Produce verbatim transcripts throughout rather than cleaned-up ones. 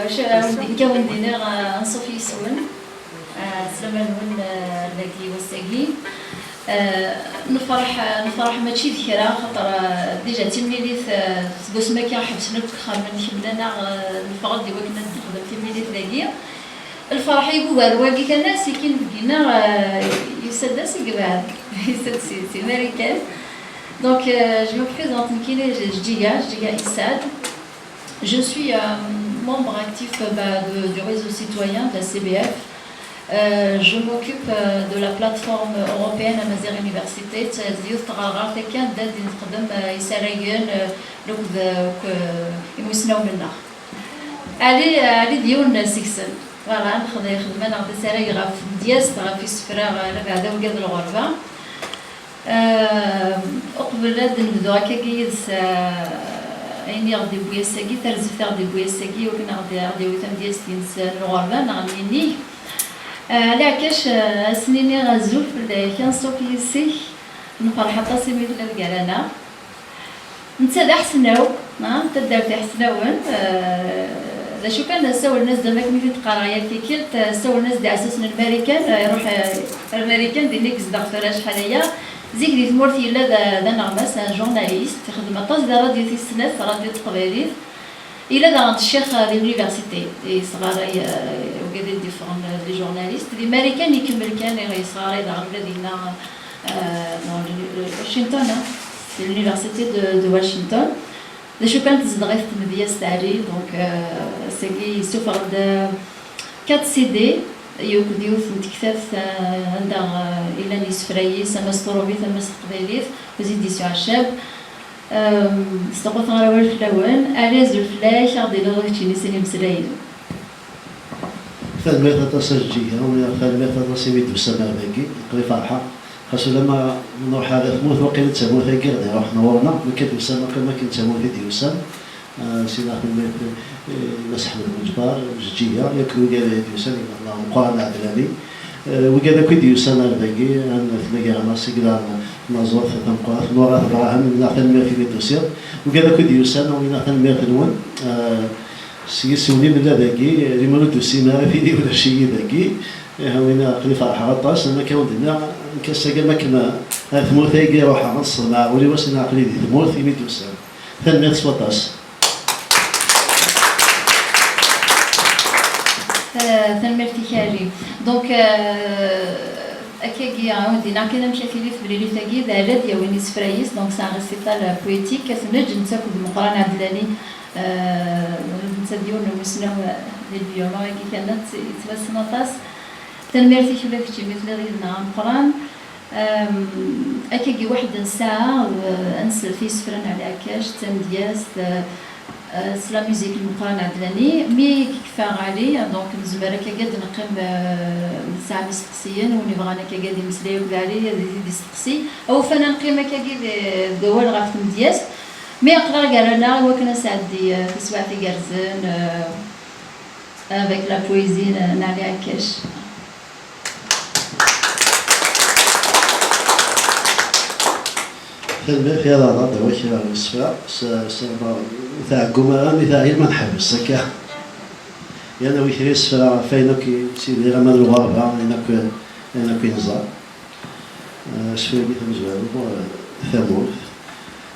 Awen-d-, nekk awen-d-iniɣ, eh, anṣuf yes-wen. Eh, slama-nwen, eh, ar dagi wass-agi. Eh, nefreḥ, nefreḥ mačči d kra, xaṭer, eh, déjà d timlilit, eh, seg wasmi akka ḥebsen akk ixxamen, kemmlen-aɣ, eh, neffeɣ-d i wakken ad nexdem timlilit dagi. Lferḥ i yugar wagi kan, sikin deg-inna, eh, yusa-d ass i yebɛed, yusa-d si, si Marikan. Donc, euh, je me présente, nekkini Jjiga, Jjiga Issad. Je suis, euh, membre actif, bah, de, du réseau citoyen de la C B F. Euh, je m'occupe, euh, de la plateforme européenne Amazigh Université, d yiwet n tɣerɣert akka anda i d-nexdem, euh, isaragen, euh, akked, euh, imusnawen-nneɣ. Ali, Ali d yiwen seg-sen. Voilà, nexdem, ixdem-aneɣ-d asarag ɣef tmedyazt, ɣef isefra, euh, labeɛda wigad n lɣerba. Ehm, uqbel ad nebdu akkagi yid-s, eh, ayen i ɣ-d-iwwi ass-agi, tarzeft i ɣ-d-iwwi ass-agi, wakken ad ɣ-d-, ad ɣ-d-yawi tamedyazt-ines n lɣerba neɣ n yinig. Eh, Ɛli Ɛekkac, eh, ad s-nini azul fell-ak, anṣuf yis-k, nferḥ aṭas imi telliḍ gar-aneɣ. Netta d aḥesnaw, ah, n taddart Iḥesnawen, eh, d acu kan, ssawlen-as-d, am akken i t-id-qqareɣ yal tikkelt, eh, ssawlen-as-d iɛessasen n Marikan, eh, iruḥ, eh, ar Marikan, dinna i yezdeɣ tura acḥal aya. Zik di tmurt yella d, d aneɣmas, un journaliste, ixdem aṭas di rradyu tis snat, rradyu n teqbaylit. Yella daɣen d ccix, eh, di l'université, yesɣaray, eh, wigad i d-yeffɣen, eh, d les journalistes. Di Marikan ikemmel kan, yesɣaray daɣen ula dinna, eh, dans le, le Washington, hein, di l'université de, de Washington. D acu kan, tezdeɣ-it tmedyazt Ɛli, donc, euh, ass-agi yessufeɣ-d, euh, quatre C D, akked yiwet n tektabt, euh, anda, euh, i llan yisefra-is, ama s turubit, ama s teqbaylit, ur s-id-yesɛu ccab. Euh, s taqwa teɣra awal fell-awen, Ɛli, azul fell-ak, ad ɣ-d-tiniḍ keččini sin imeslayen. Tanemmirt aṭas a Jeǧǧiga, tanemmirt aṭas imi d-tusam ar dagi, aql-i ferḥeɣ. Xas ulamma nruḥ ar tmurt, waqila d tamurt-agi i ɣ-d-iruḥen ɣur-neɣ, mi akka d-tusam, aql-i am akken d tamurt i d-yusam. Ah, sin-a tanemmirt, eh, i Mass Ḥmed Buǧbar, Jeǧǧiga, yakk d wigad i d-yusan, i Meqqran Ɛedlani. Eh, wigad akk i d-yusan ar dagi, am tmagar-a Sigla Tmaẓurt Tameqqrant, Murat Brahim, iniɣ tanemmirt imi d-tusiḍ. Wigad akk i d-yusan, iniɣ tanemmirt-nwen. Eh, s yisem-nni nella dagi, limer ur d-tusim ara tili ulac-iyi dagi. Ihi, win aql-i ferḥeɣ aṭas, am akka wen-d-nniɣ, nekk ass-agi am akken ar tmurt-agi i ruḥeɣ, ad ṣeḍmeɣ ul-iw, ass-nni aql-i di tmurt imi d-tusam. Tanemmirt s waṭas. Eh, tanemmirt-ik a Ali. Donc, euh, akkagi, ah, wen-d-iniɣ kan amek ad tili temlilit-agi, d Ɛli ad d-yawin isefra-is, donc c'est un récital poétique, ad t-neǧǧ netta akked Meqqran Ɛedlani, euh, netta d yiwen n umusnaw, euh, di Lyon-agi kan, yettwassen aṭas. Tanemmirt-ik ula d kečč imi telliḍ yid-neɣ a Meqqran. Ehm, akkagi waḥed n ssaɛa, eh, ad nslet i yisefra n Ɛli Ɛekkac, d tamedyazt, eh, eh, s la musique n Meqqran Ɛedlani. Mi yekfa Ɛli, donc nezmer akkagi ad d-neqqim, eh, nesɛa isteqsiyen, win ibɣan akkagi ad imeslay akked Ɛli, ad t-id-isteqsi. Awufan ad neqqim akkagi d, d awal ɣef tmedyazt. Mi aql-aɣ gar-aneɣ i wakken ad nesɛeddi, eh, taswiɛt igerrzen, eh, avec la poésie n, n Ɛli Ɛekkac. Tanemmirt i Aḍad, awi kra n yisefra, s, s, ur tɛeggum ara mi teɛyim ad neḥbes akka. Yan awi kra n yisefra ɣef wayen akk i nettidir, ama d lɣerba, ayen akk, ayen akk i neẓra. Asefru-agi tamezwarut, eh, tamurt.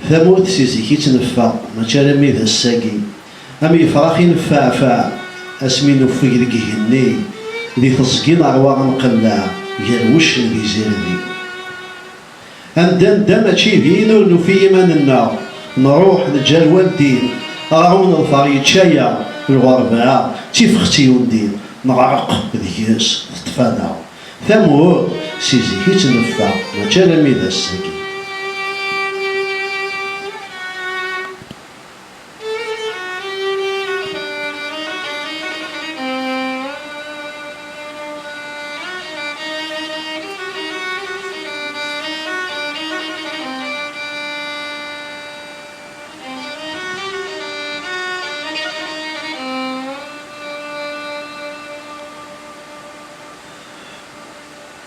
Tamurt si zik i tt-neffeɣ, mačči alammi d ass-agi. Am yefrax i neffeɛfeɛ, asmi nuffeg deg igenni, di teẓgi neṛwa amqelleɛ, gar wuccen d izirdi. Anda, anda mačči din ur nufi iman-nneɣ, nṛuḥ neǧǧa lwaldin, aɣrum n ḍfer yečča-yaɣ, lɣerba d tifextin din, neɣreq deg-s teṭṭef-aneɣ. Tamurt, si zik i tt-neffeɣ, mačči alammi d ass-agi.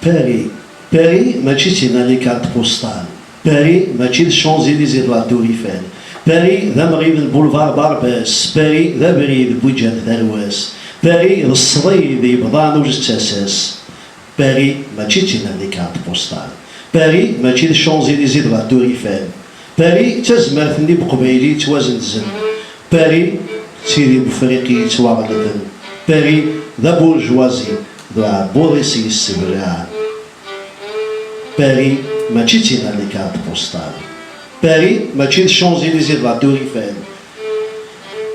Paris. Paris mačči d tin-a n les cartes postales. Paris mačči d Champs-Élysées d la Tour Eiffel. Paris d amɣid n Boulevard Barbès, Paris d abrid n wǧan tarwa-s, Paris d ṣṣdid yebḍan ur tettas-as. Paris mačči d tinna n carte postale. Paris mačči d Champs-Élysées d la Tour Eiffel. Paris d tazmert-nni n Uqbayli yettwazendzen. Paris d tidi n Ufriqi yettwaɣelben. Paris d aburjwazi d uɛebbuḍ-is yesseblaɛen. Paris mačči d tinna n carte postale. Paris mačči d Champs-Élysées d la Tour Eiffel.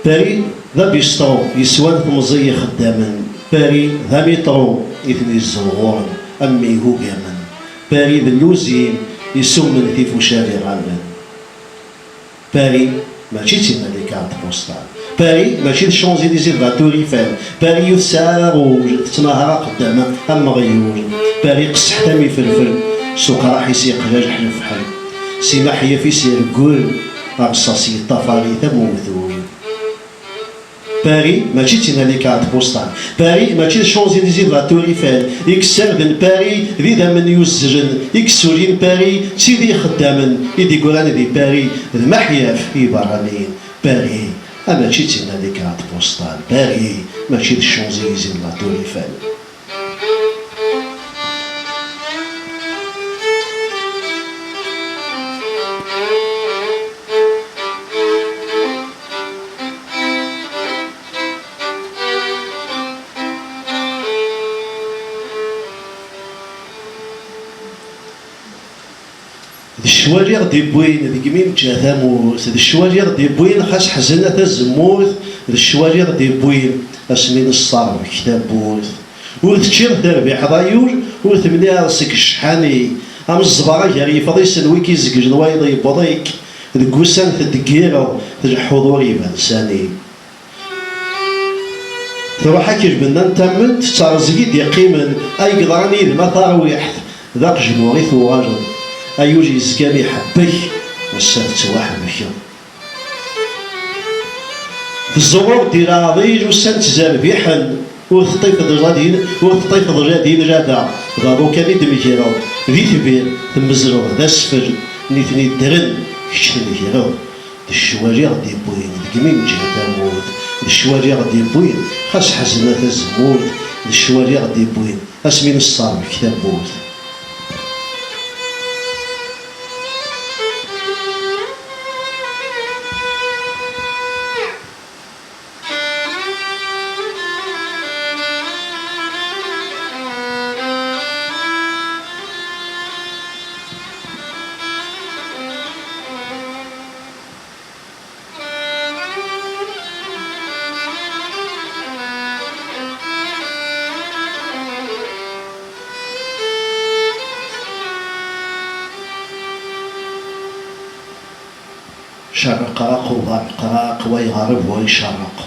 Paris d abistru yeswan temẓi ixeddamen. Paris d amitru i ten-yezzewɣuren am igugamen. Paris d lluzin yessummen tifucal iɣallen. Paris mačči d tinna n carte postale. Paris mačči d Champs-Élysées d la Tour Eiffel. Paris ur tesɛi ara ṛuj, tettnahar axeddam am uɣyul. Paris qesseḥt am ifelfel, s uqraḥ-is yeqlal ḥlefḥel. S imaḥyaf-is ireggel, rṣaṣ yeṭṭafar-it am uwtul. Paris mačči d tinna n carte postale. Paris mačči d Champs-Élysées d la Tour Eiffel. I yessarden Paris d idammen yuzzlen, i yessulin Paris d tidi ixeddamen, i d-yeggran di Paris d maḥyaf i iberraniyen. Paris, ah, mačči d tinna n carte postale. Paris mačči d Champs-Élysées d la Tour Eiffel. D ccwal i ɣ-d-iwwin deg mi neǧǧa tamurt, d ccwal i ɣ-d-iwwin xas ḥzen a tazemmurt, d ccwal i ɣ-d-iwwin asmi nesserbek tawwurt. Ur teččiḍ terbiḥeḍ ay ul, ur temniɛeḍ seg ccḥani. Am ẓẓber ager yefḍisen wi k-izeglen wayeḍ yewweḍ-ik, deg wussan tedeggireḍ, tleḥḥuḍ ur iban sani. Truḥ-ak lbenna n tamemt, d terẓeg i d-iqqimen, ay yeḍran yid-m a tarwiḥt, d aqejmur i tuɣaleḍ, ay ul yezgan iḥebbek, ass-a tettwaḥebkeḍ. Tẓewreḍ di leɛḍil, ussan ttzerbiḥen, ur teṭṭifeḍ la din, ur teṭṭifeḍ la din la da, d aḍu kan i d-tmegreḍ, di tbir temmezleḍ d asfel, nitni ddren, kečč tnegreḍ. D ccwal i ɣ-d-iwwin deg mi neǧǧa tamurt, d ccwal i ɣ-d-iwwin xas ḥezna tazemmurt, d ccwal i ɣ-d-iwwin asmi nesserbek tawwurt. Cerreqraq uberreqraq, wa iɣerreb wa icerreq.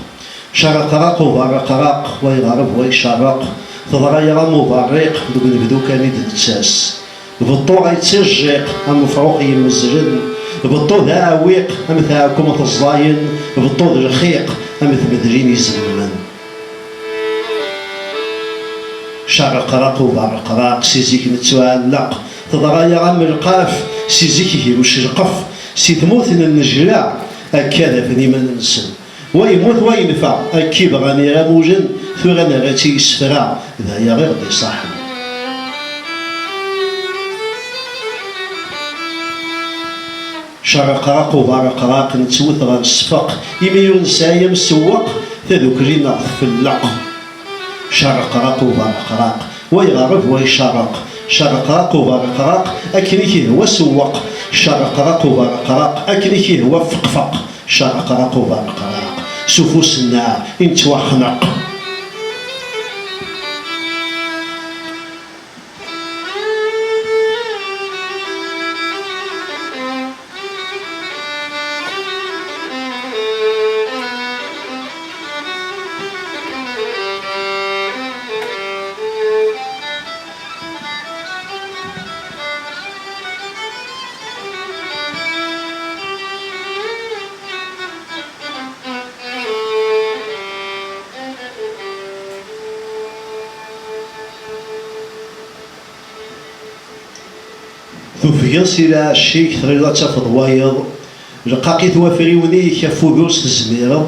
Cerreqraq uberreqraq, wa iɣerreb wa icerreq. Teḍra-yaɣ am uberriq, deg unebdu kan i d-nettas. Beṭṭu ay d tijiq, am ufrux yemmezlen. Beṭṭu d aɛewwiq, am tɛekkumt ẓẓayen. Beṭṭu d lxiq, am tmedlin izemmen. Cerreqraq uberreqraq, si zik nettuɛelleq. Teḍra-yaɣ am lqaf, si zik ihiruc lqef. Si tmurt n nnejla, akka d afen iman-nsen. Wa yemmut, wa yenfa, akka i bɣan iramujen, tura nerra-tt i yisefra, d aya i ɣ-d-iṣaḥen. Cerreqraq uberreqraq, nettwet ɣer ssfeq, imi ur nesɛi amsewweq, tadukli-nneɣ tfelleq. Cerreqraq uberreqraq, wa iɣerreb wa icerreq. Cerreqraq uberreqraq, akken i k-ihwa sewweq. Cerreqraq uberreqraq, akken i k-ihwa feqfeq. Cerreqraq uberreqraq, s ufus-nneɣ i nettwaxneq. Tufgeḍ si lɛecc-ik, tɣileḍ ad tafeḍ wayeḍ. Lqaq-it wafriwen-ik ɣef ugur s tezmireḍ,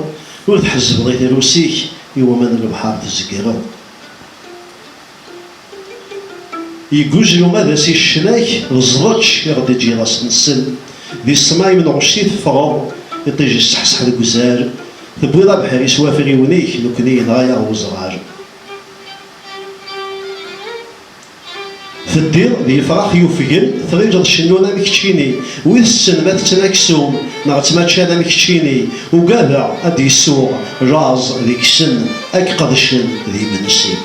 ur tḥezzbeḍ i trusi-k i waman n lebḥer tezgireḍ. Yegguz luma d as i ccna-k, d ẓḍeč i ɣ-d-iǧǧiḍ asensen. Di ṣṣma-m n ɣecc i teffɣeḍ, iṭij isseḥseḥ deg uzal. Tewwiḍ abeḥri s wafriwen-ik, nekkni yenɣa-yaɣ uzɣal. Teddiḍ d yefrax yufgen, tɣileḍ cennun am keččini. Wi tessen ma tetten aksum, neɣ ttmaččan am keččini. Ugadeɣ ad d-yessuɣ laẓ deg-sen, ad k-qedcen d imensi.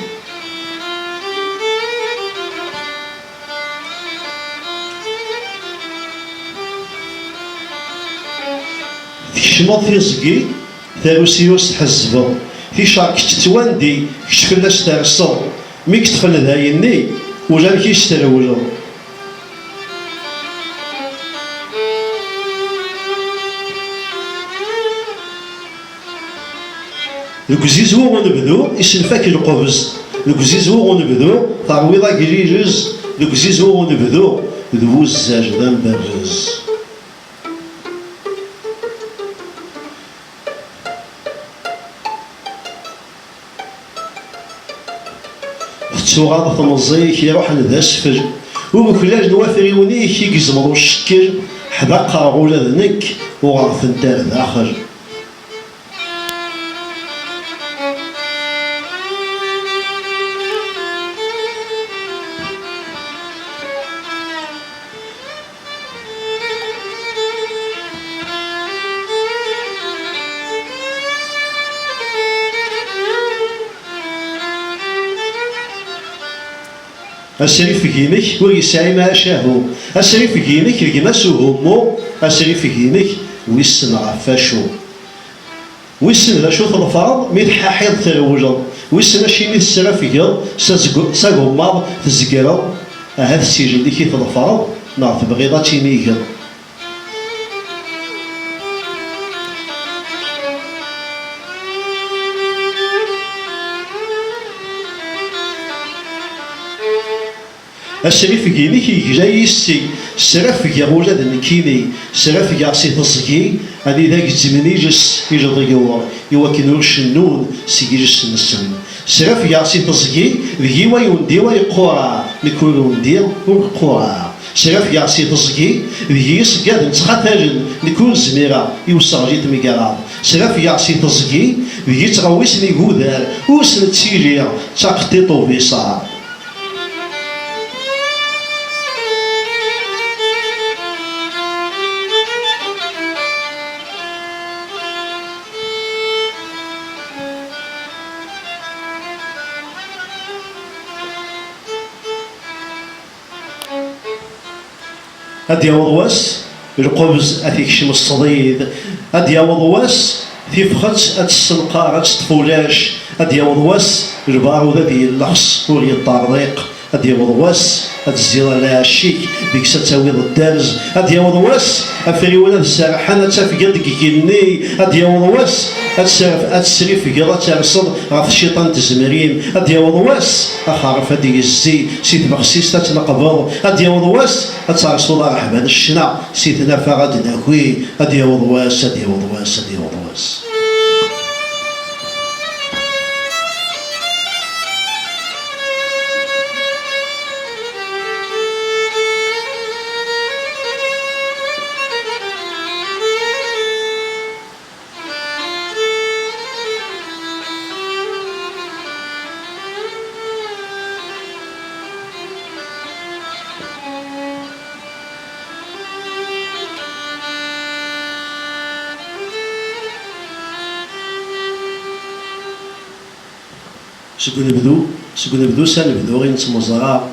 Tkecmeḍ tiẓgi, tarusi ur s-tḥezzbeḍ. Ticerket tettwandi, kečč fell-as terseḍ. Mi yeṭṭfen dayenni, ulamek i s-trewleḍ. Deg uzizwu unebdu, iselfak lqebz. Deg uzizwu unebdu, terwiḍ agrirez. Deg uzizwu unebdu, d wuzzal d amberrez. Tettuɣaḍ temẓi-k iruḥen d asfel. Ur uklalen wafriwen-ik i gezmeḍ ucekkel. Ḥdaqeɣ ula d nekk, uɣeɣ-tent ar daxel. Asrifeg-inek ur yesɛi ma acahu. Asrifeg-inek d gma-s uhummu. Asrifeg-inek wissen ɣef acu. Wissen d acu tḍefreḍ mi tḥaḥiḍ trewleḍ. Wissen acimi tesrafgeḍ s azg-, s agummaḍ tzegreḍ. Ahat s ijelli-k i tḍefreḍ, neɣ tebɣiḍ ad tinigeḍ. Asrifeg-inek yegla yis-i, srafgeɣ ula d nekkini, srafgeɣ si teẓgi anida gezzmen iles i leḍyur, i wakken ur cennun s yiles-nsen. Srafgeɣ si teẓgi, deg-i way undiɣ ay qquraɣ, nekk ur undiɣ, ur qquraɣ. Srafgeɣ si teẓgi, deg-i iṣeggaden ttxatalen, nekk ur zmireɣ i useɣli n tmegreḍ. Srafgeɣ si teẓgi, deg-i ttɣewwisen igudar, ur sen-ttiliɣ d taqeṭṭiṭ ubiṣar. Ad d-yaweḍ wass, lqebz ad t-ikcem ṣṣdid. Ad d-yaweḍ wass, tifxet ad tessenqar, ad teṭṭef ulac. Ad d-yaweḍ wass, lbarud ad yellexs ur yeṭṭerḍiq. Ad d-yaweḍ wass, ad tezziḍ lɛecc-ik, deg-s ad tawiḍ dderz. Ad d-yaweḍ wass, afriwen ad serrḥen, ad tafgeḍ deg igenni. Ad d-yaweḍ wass, ad tserf-, ad tesrifgeḍ, ad terseḍ ɣef cciṭan n tzemrin. Ad d-yaweḍ wass, axerref ad d-yezzi, si tbexsist ad tneqbeḍ. Ad d-yaweḍ wass, ad terseḍ ṛṛeḥba n ccna, si tnafa ad d-naki. Ad d-yaweḍ wass, ad d-yaweḍ wass, ad d-yaweḍ wass. Seg unebdu, seg unebdu s anebdu i nettmuẓra.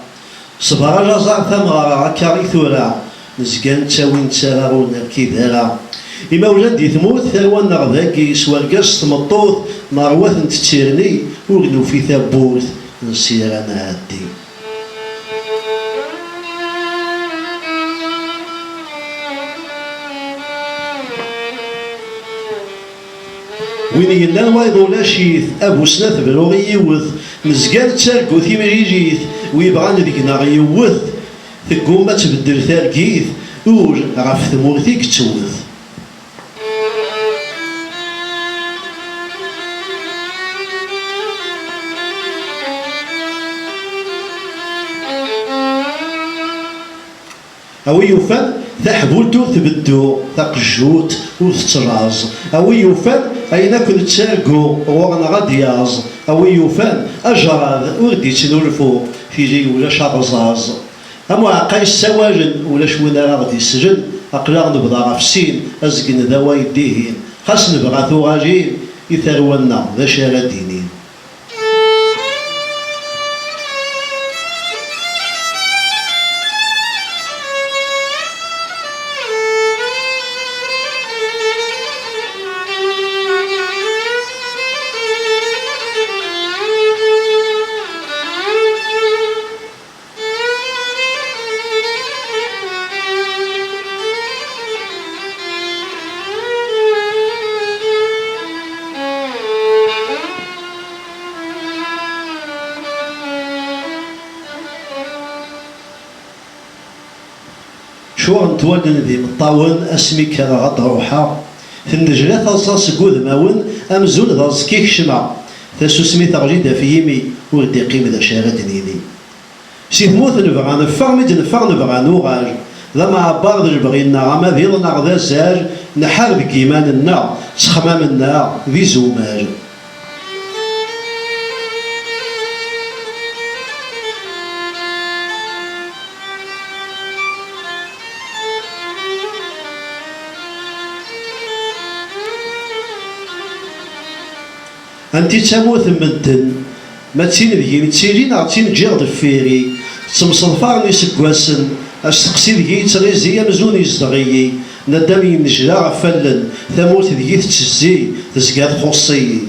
Ṣber a laẓar tameɣra akka i tura, nezga nettawi nettarra ur nerkid ara. Imawlan di tmurt, tarwa-nneɣ dagi, s wergaz s tmeṭṭut, nerwa-tent d tirni, ur nufi tawwurt, nesir ad nɛeddi. Win yellan wayeḍ ulac-it, a bu snat bru i yiwet, nezga nettargu timlilit, wi bɣan deg-neɣ yewwet, teggumma ad tbeddel targit, ul ɣef tmurt i yettwet. A wi yufan taḥbult ur tbeddu, taqejjut ur tettlaẓ. A wi yufan ayen akk nettargu ɣur-neɣ ad d-yaẓ. A wi yufan ajerrad ur d-ittnulfu, tili ulac arẓaẓ. Am uɛeqqa yessawalen, ulac win ara ɣ-d-islen, aql-aɣ nebḍa ɣef sin, azgen d away dihin. Xas nebɣa tuɣalin, i tarwa-nneɣ d acu ara d-inin? Cuɣent wallen d imeṭṭawen, asmi kkreɣ ad d-ruḥeɣ. Tennejla taḍsa seg wudmawen, amzun d aẓekka i kecmeɣ. Tasusmi teɣli-d ɣef yimi, ur d-iqqim d acu ara d-nini. Si tmurt nebɣa neffeɣ, mi d-neffeɣ nebɣa nuɣal. D amɛebber d lebɣi-nneɣ, ama d iḍ neɣ d azal, nḥar deg yiman-nneɣ, ttexmam-nneɣ d izumal. Anti d tamurt n medden? Ma d tin deg-i nettili neɣ d tin ǧǧiɣ deffir-i? Ttemseḍfaren iseggasen, asteqsi deg-i yettɣizi amzun yezdeɣ-iyi. Nadam yennejla ɣef wallen, tamurt deg-i tettezzi, tezga txuṣṣ-iyi.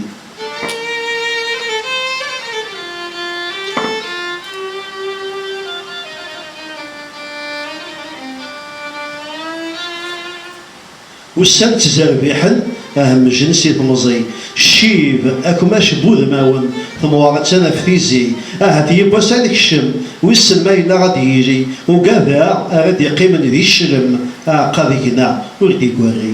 Ussan ttezerbiḥen, hemmjen si temẓi. Ccib akmac n wudmawen, temɣer attan ɣef tizi. Ahat yiwwas ad nekcem, wissen ma yella ad d-yili, ugadeɣ ara d-iqqimen di cclem, aɛeqqa deg-neɣ ur d-iggarri.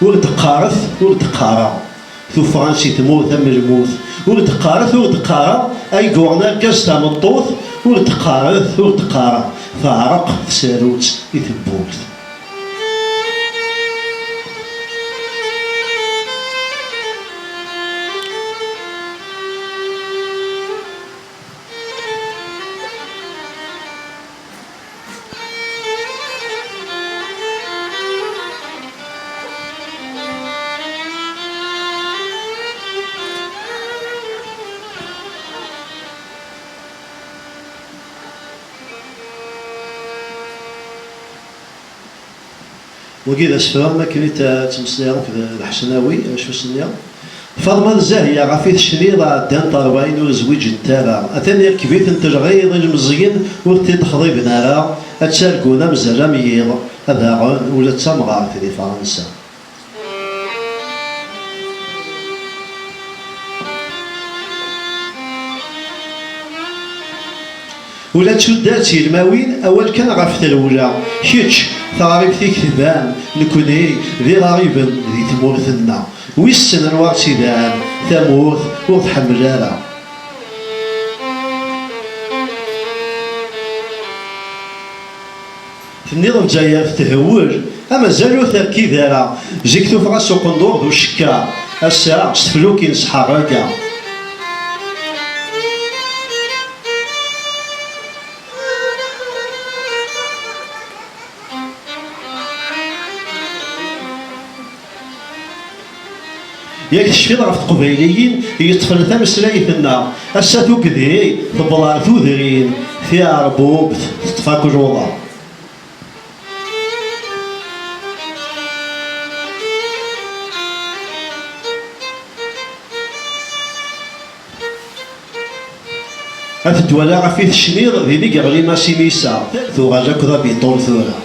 Ur d-qqaret, ur d-qqareɣ. Tuffɣa si tmurt am lmut. Ur d-qqaret, ur d-qqareɣ. Ay yuɣen argaz tameṭṭut. Ur d-qqaret, ur d-qqareɣ. Teɛreq tsarut i tewwurt. Wagi d asefru am akken i t-, ttmeslayeɣ akked Lḥesnawi, acu s-nniɣ. Faḍma d Zahya ɣef i tecniḍ ɛeddant ṛebɛin ur zwiǧent ara. Atan irkeb-itent lɣiḍ, ilmeẓyen ur t-id-xḍiben ara, ad ttargun amzal am yiḍ, ad aɣen ula d tamɣart di Fransa. Ula d tuddar d tilmawin, awal kan ɣef trewla. Kečč, taɣribt-ik tban, nekni d iɣariben di tmurt-nneɣ. Wissen anwa ɣ-tt-idan, tamurt ur tḥemmel ara. Tenniḍ Lezzayer thewwel, amazal ur terkid ara. Zik tuffɣa s uqendur d ucekkaṛ, ass-a s teflukin s ḥerraga. Yak tecfiḍ ɣef teqbayliyin yeṭṭfen tameslayt-nneɣ, ass-a tugdi tewweḍ ar tudrin, tiɛerbubt teṭṭef akluḍa. Ad t-id-walaɣ ɣef i tecniḍ, din i yeɣli Masinisa, tuɣal akk d abiṭul tura.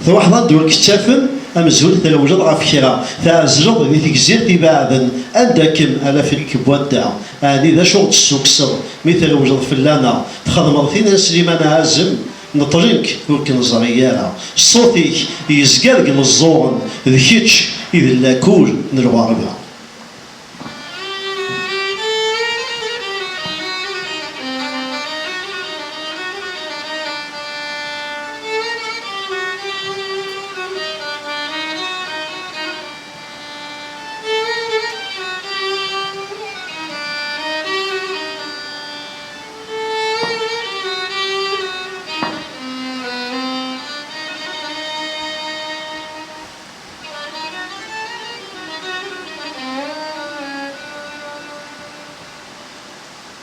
Truḥeḍ anda ur k-ttafen, amzun trewleḍ ɣef kra, tɛezleḍ di tegzirt ibeɛden, anda-kem a lafrik n wadda, ɛni d acu ɣ-d-tessukseḍ mi trewleḍ fell-aneɣ, txedmeḍ tin n Sliman Ɛazem, Neṭlek ur k-neẓri ara. Ṣṣut-ik yezga deg imeẓẓuɣen, d kečč i d lakul n lɣerba.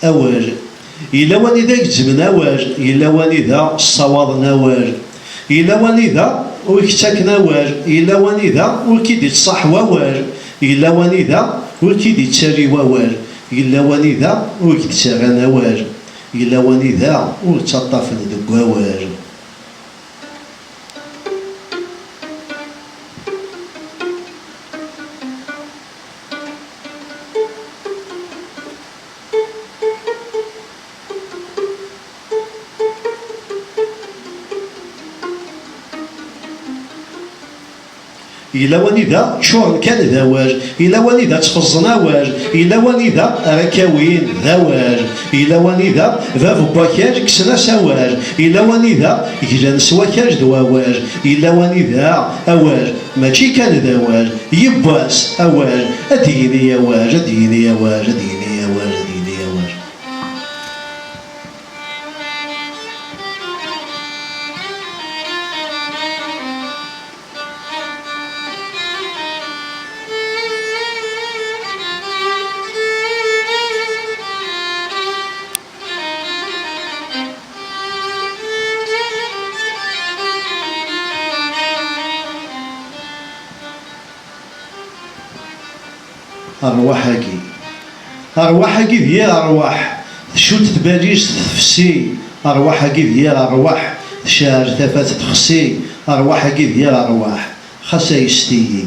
Awal. Yella wanida gezzmen awal, yella wanida ssawaḍen awal, yella wanida ur k-ttaken awal, yella wanida ur k-id-ittṣaḥ wawal, yella wanida ur k-id-ittali wawal, yella wanida ur k-d-ttarran awal, yella wanida ur ttaṭṭafen deg wawal. Yella wanida ččuren kan d awal, yella wanida ttfeẓẓen awal, yella wanida ara k-awin d awal, yella wanida bab n wakal kksen-as awal, yella wanida glan s wakal d wawal, yella wanida awal mačči kan d awal, yiwwas awal, ad d-yini awal, ad d-yini awal, ad d-yini awal, ad d-yini awal. Rrwaḥ-agi. Rrwaḥ-agi d yir rrwaḥ, tcudd tbalizt tefsi. Rrwaḥ-agi d yir rrwaḥ, tceɛɛel tafat texsi. Rrwaḥ-agi d yir rrwaḥ, xas ayes-iyi.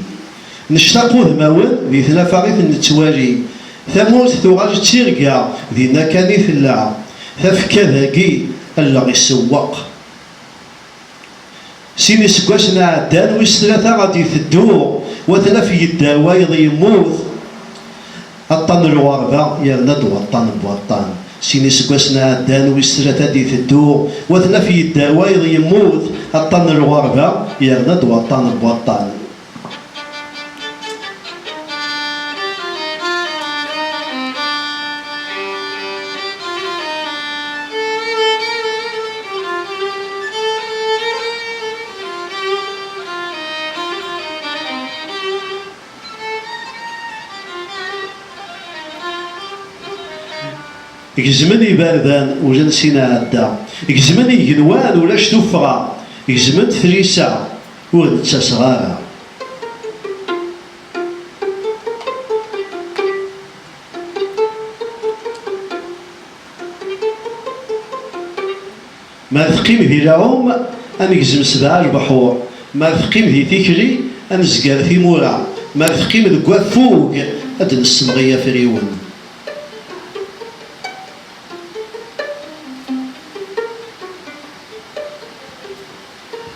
Nectaq udmawen di tnafa i ten-nettwali. Tamurt tuɣal d tirga, dinna kan i tella. Tafekka dagi, alleɣ isewweq. Sin iseggasen ɛeddan, wis tlata ad d-iteddu, wa t-naf yedder, wayeḍ yemmut. Aṭṭan n lɣerba, yerna-d waṭṭan n waṭṭan. Sin iseggasen ɛeddan, wis tlata ad d-iteddu, wa t-naf yedder, wayeḍ yemmut. Aṭṭan n lɣerba, yerna-d waṭṭan n waṭṭan. Gezmen iberdan, ula d sin ɛedda. Gezmen igenwan, ulac tuffɣa. Gezment tlisa, ur d-ttaseɣ ara. Mer teqqim di lɛum, ad negzem sebɛa lebḥur. Mer teqqim di tikli, ad nezger timura. Mer teqqim deg waffug, ad d-nessemɣi afriwen.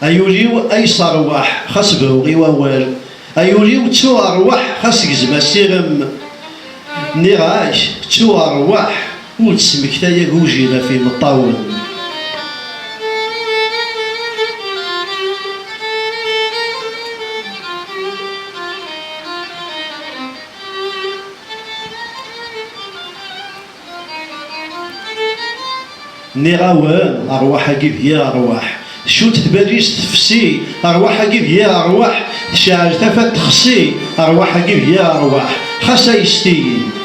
Ay ul-iw, ay s rrwaḥ, xas bru i wawal. Ay ul-iw, ttu rrwaḥ, xas gzem asirem. Nniɣ-ak, ttu rrwaḥ, ur d-smektay agujil ɣef imeṭṭawen. Nniɣ-awen, rrwaḥ-agi d yir rrwaḥ. Tcudd tbalizt tefsi, rrwaḥ-agi d yir rrwaḥ. Tceɛɛel tafat texsi, rrwaḥ-agi d yir rrwaḥ. Xas ayes-iyi.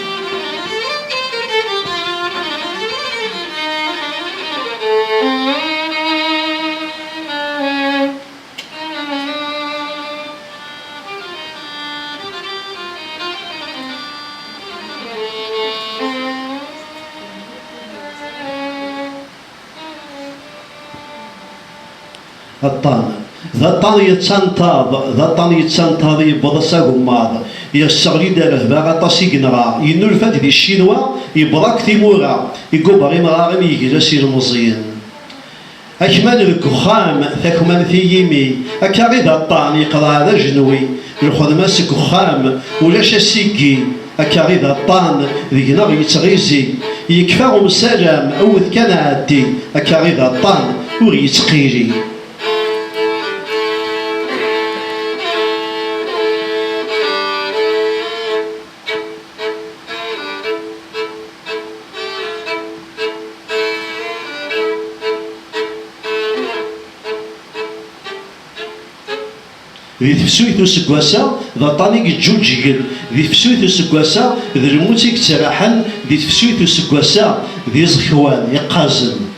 Aṭṭan. D aṭṭan yettantaḍ, d aṭṭan yettantaḍ, yewweḍ-as agemmaḍ. Yesseɣli-d rrehba aṭas i yenɣa. Yennulfa-d di Ccinwa, yewweḍ akk timura. Igubber imɣaren, yegla s ilmeẓyen. Akman deg uxxam, takmamt i yimi, akka i d aṭṭan, yeqḍeɛ d ajenwi, lxedma seg uxxam, ulac asigi, akka i d aṭṭan, deg-neɣ yettɣizi, yekfa umsalam, awet kan ɛeddi, akka i d aṭṭan, ur yettqili. Di tefsut useggas-a, d aṭṭan i yeǧǧuǧǧgen. Di tefsut useggas-a, d lmut i yettraḥen. Di tefsut useggas-a, d iẓekwan yeqqazen.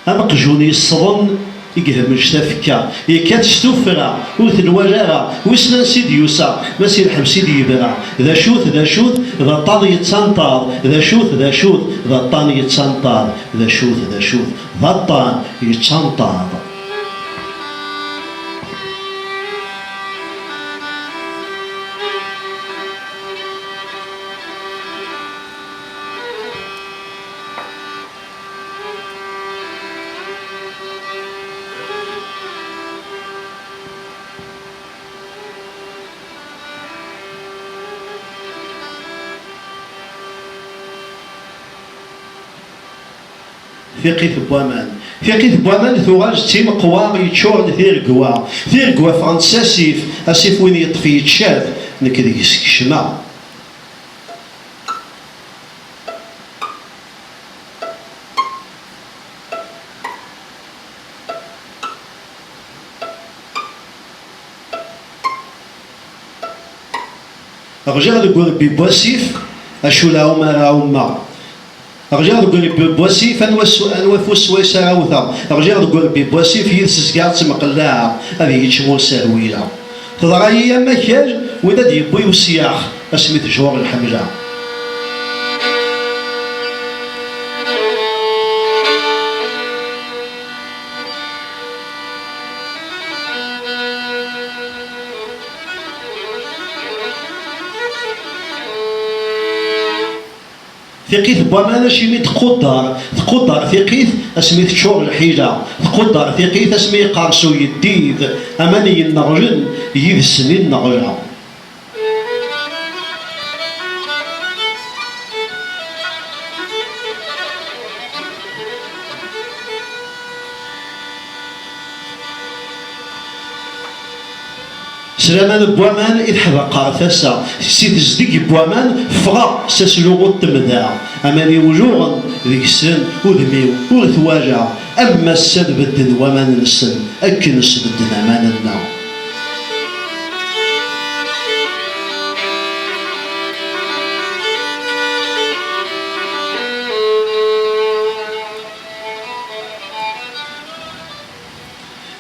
Am aqjun yessḍen i ihemmec tafekka, yekkat s tuffra, ur t-nwala ara, wissen ansi d-yusa, ma si lḥebs i d-yebra. D acu-t, d acu-t, d aṭṭan yettanṭaḍ, d acu-t, d acu-t, d aṭṭan yettanṭaḍ, d acu-t, d acu-t, d aṭṭan yettanṭaḍ. Tiqit n waman. Tiqit n waman tuɣal d timeqwa yeččuren tiregwa. Tiregwa ffɣent s asif, asif win yeṭṭef yečča-t, nekk deg-s kecmeɣ. Ɣliɣ deg urebbi n wasif, acu lɛum ara ɛummeɣ. Ɣliɣ deg urebbi n wasif, anwa s-, anwa afus swayes ara wteɣ. Ɣliɣ deg urebbi n wasif, yid-s zgiɣ ttmeqlaɛeɣ, ad yečč ma ur serwileɣ. Teḍra-yi am akal, win ad yewwi usyax, asmi tejur lḥemla. Tiqit n waman acimi tquddar, tquddar tiqit asmi teččur lḥila, tquddar tiqit asmi yeqqers uyeddid, aman yenneɣlen yid-sen i nneɣleɣ. S laman n waman i teḥdeq ɣer tasa, si tezdeg n waman ffɣeɣ s asluɣu n temda, aman-iw luɣen deg-sen, udem-iw ur t-walaɣ, am ass-a ad bedden waman-nsen akken sbedden aman-nneɣ.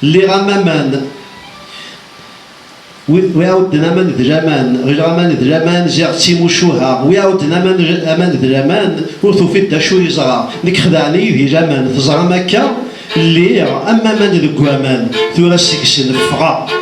Lliɣ am aman. Wi, wi iɛudden aman d laman, ɣileɣ aman d laman, ziɣ d timucuha. Wi iɛudden aman, aman d laman, ur tufiḍ d acu yeẓra. Nekk xedɛen-iyi di laman, teẓram akka? Lliɣ am aman deg waman, tura seg-sen ffɣeɣ.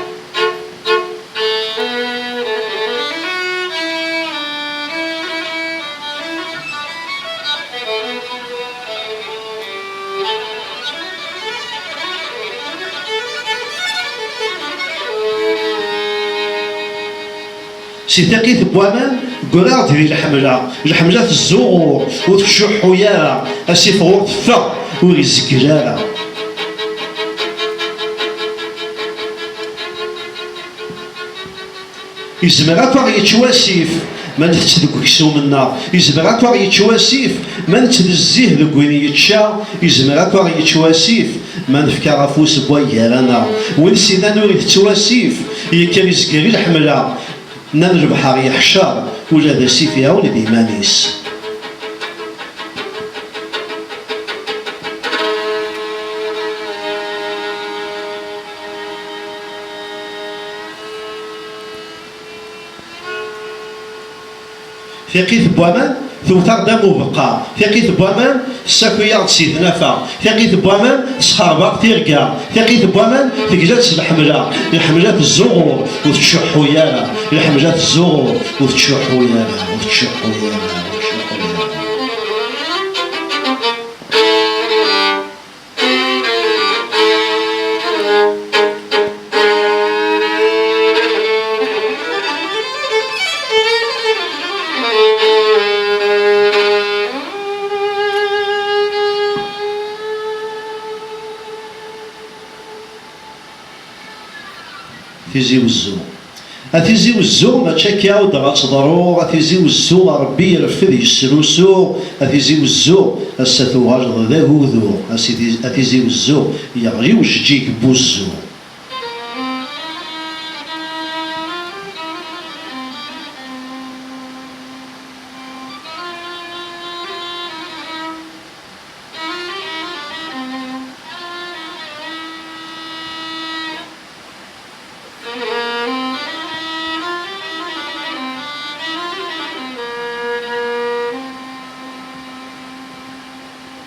Si tiqit n waman, ggreɣ-d di lḥemla. Lḥemla tezzuɣur, ur tcuḥḥu ara. Asif ɣur teffeɣ, ur izeggel ara. Izmer akk aɣ-yečč wasif ma ntett deg uksum-nneɣ. Izmer akk aɣ-yečč wasif ma nettnezzih deg win yečča. Izmer akk aɣ-yečč wasif ma nefka afus n waggar-aneɣ. Win s-inan ur itett wasif, yekker izger i leḥmela. Nnan lebḥer yeḥcer, ula d asif iɛuned iman-is. Tiqit n waman, Tewwet-aɣ-d am ubeqqa. Tiqit n waman tessaki-aɣ-d si tnafa. Tiqit n waman tesxerbeq tirga. Tiqit n waman tegla-tt s lḥemla. Lḥemla tezzuɣur, ur tettcuḥḥu ara. Lḥemla tezzuɣur, ur tettcuḥḥu ara, ur tettcuḥḥu ara, ur tettcuḥḥu ara. Tizi Wezzu. A Tizi Wezzu, mačči akka i d-ɣa teḍru, a Tizi Wezzu, a Ṛebbi ireffed yesrusu, a Tizi Wezzu, ass-a tuɣaleḍ d agudu, a Sidi, a Tizi Wezzu, yeɣli ujeǧǧig n wuzzu.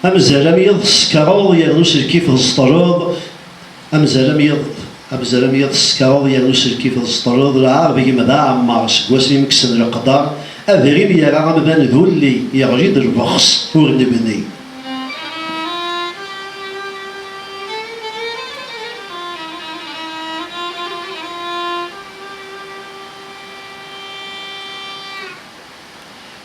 Amzar am yiḍ tsekreḍ yernu s lkif tẓeṭreḍ. Amzar am yiḍ, amzar am yiḍ tsekreḍ yernu s lkif tẓeṭreḍ. Lɛar deg-m d aɛemmar seg wasmi m-kksen leqder. Adrim yerra amdan d ulli, yeɣli-d lbexs ur nebni.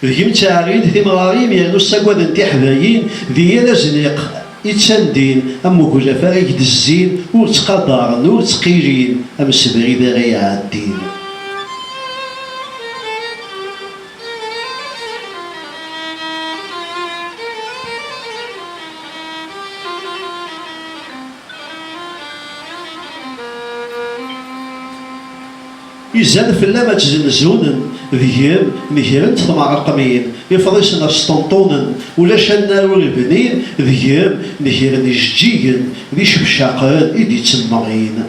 Deg-m ttɛerrin timɣarin yernu ssagaden tiḥdayin, di yal azniq i ttandin, am uglaf ara k-d-zzin, ur ttqadaren, ur ttqilin, am sebrid ara iɛeddin. Izan fell-am ad ttzenzunen, deg-m negrent tmeɛreqmin, ifḍisen ad sṭenṭunen, ulac annar ur bnin, deg-m negren ijeǧǧigen d icebcaqen i d-ittemmɣin.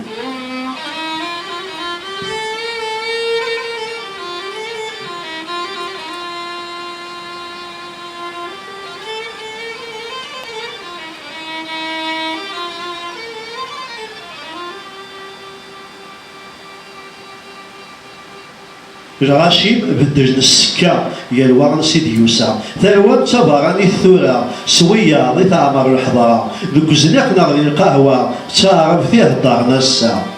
Lɣaci beddlen ssekka, yal wa ansi d-yusa. Tarwa d tabeṛṛanit tura, s wiyaḍ i teɛmer lḥeḍra. Deg uzniq neɣ di lqahwa, d taɛrabt i heddren ass-a.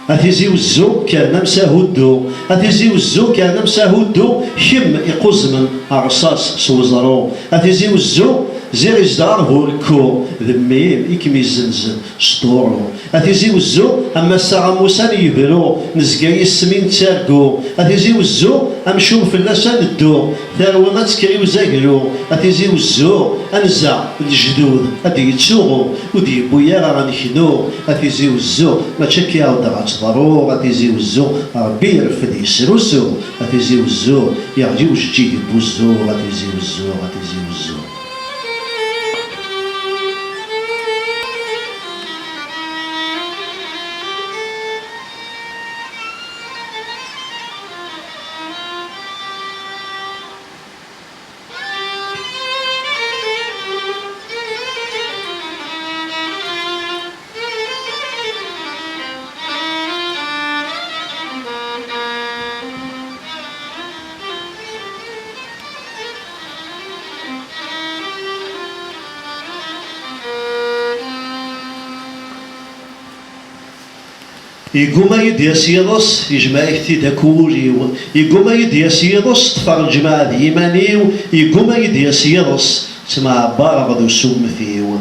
A Tizi Wezzu, kernam s ahuddu. A Tizi Wezzu, kernam s ahuddu, kemm iquzmen rṣas s weẓru. A Tizi Wezzu, ziɣ izdeɣ-aɣ burekku, d mmi-m i kem-izzenzen s duṛu. A Tizi Wezzu, am ass-a amussan yebru, nezga yis-m i nettargu. A Tizi Wezzu, amcum fell-as ad neddu, tarwa ad tekker i uzaglu. A Tizi Wezzu, anza d lejdud ad d-yettsuɣu, ur d-yewwi ara ad neknu. A Tizi Wezzu, mačči akka i d-ɣa teḍru. A Tizi Wezzu, Ṛebbi ireffed yesrusu. A Tizi Wezzu, yeɣli ujeǧǧig n wuzzu. A Tizi Wezzu, a Tizi Wezzu. Yegguma-yi-d yas yiḍes, yejmeɛ-ik-t-id akk wul-iw. Yegguma-yi-d yas yiḍes, ṭṭfeɣ lǧemɛa d yiman-iw. Yegguma-yi-d yas yiḍes, ttmeɛbareɣ d usummet-iw.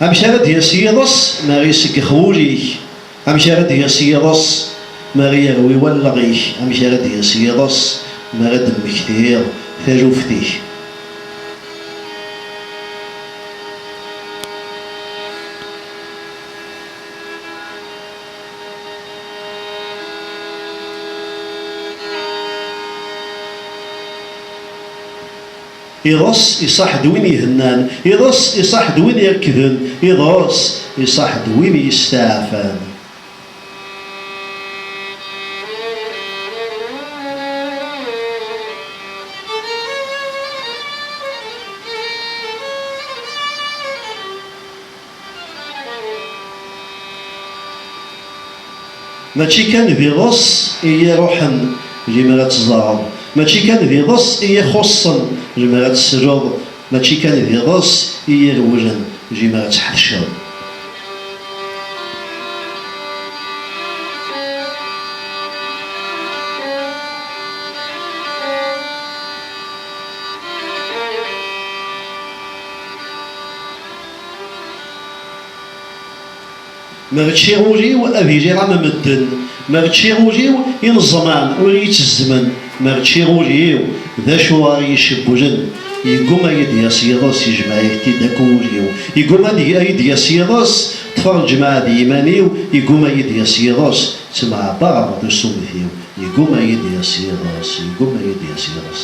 Amek ara d-yas yiḍes mi ara iseggix wul-ik? Amek ara d-yas yiḍes mi ara yerwi wallaɣ-ik? Amek ara d-yas yiḍes mi ara d-temmektiḍ taluft-ik? Iḍes iṣaḥ-d win ihennan, iḍes iṣaḥ-d win irekden, iḍes iṣaḥ-d win yesteɛfan. Mačči kan d iḍes i yi-iruḥen limer ad teẓreḍ, mačči kan d iḍes i yi-ixuṣṣen limer ad tesruḍ, mačči kan d iḍes i yi-irewlen limer ad tḥetceḍ. Ma rččiɣ ul-iw ad iliɣ am medden, ma rččiɣ ul-iw ineẓman ur iyi-ttezzmen, ma rččiɣ ul-iw d acu ara yi-icewwlen. Yegguma ad d-yas yiḍes, yejmeɛ-it-id akk wul-iw. Yegguma ad d-, ad d-yas yiḍes, ṭṭfeɣ lǧemɛa d yiman-iw, yegguma ad d-yas yiḍes, ttemɛebbareɣ d usumet-iw. Yegguma ad d-yas yiḍes, yegguma ad d-yas yiḍes.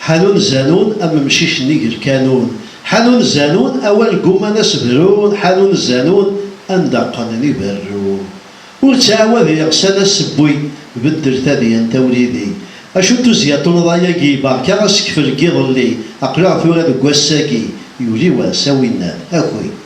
Ḥanun zanun am umcic nnig lkanun. Ḥanun zanun, awal gguman ad s-brun. Ḥanun zanun, anda qqnen iberrun. Ur ttɛawad iɣsan asewwi, beddel tadyant a wlidi. Acu n tuzzya n tunḍa-agi, berka asekfel n yiḍelli, aql-aɣ tura deg wass-agi, yuli wass, a winnat, aki.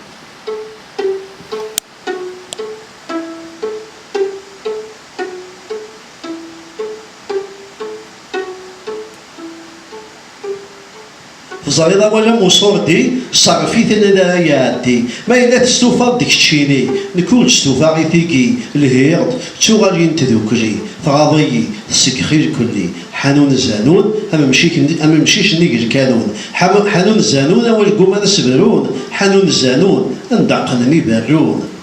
Teẓriḍ awal am uṣurdi, ṣerref-it anida ara iɛeddi. Ma yella testufaḍ-d keččini, nekk ur d-stufaɣ i tigi, lhiɣ-d, ttuɣalin tdukli, tɣaḍ-iyi, tsegxi lkulli. Ḥanun zanun, am umcic n-, am umcic nnig lkanun. Ḥam-, ḥanun zanun, awal gguman ad s-brun. Ḥanun zanun, anda qqnen iberrun.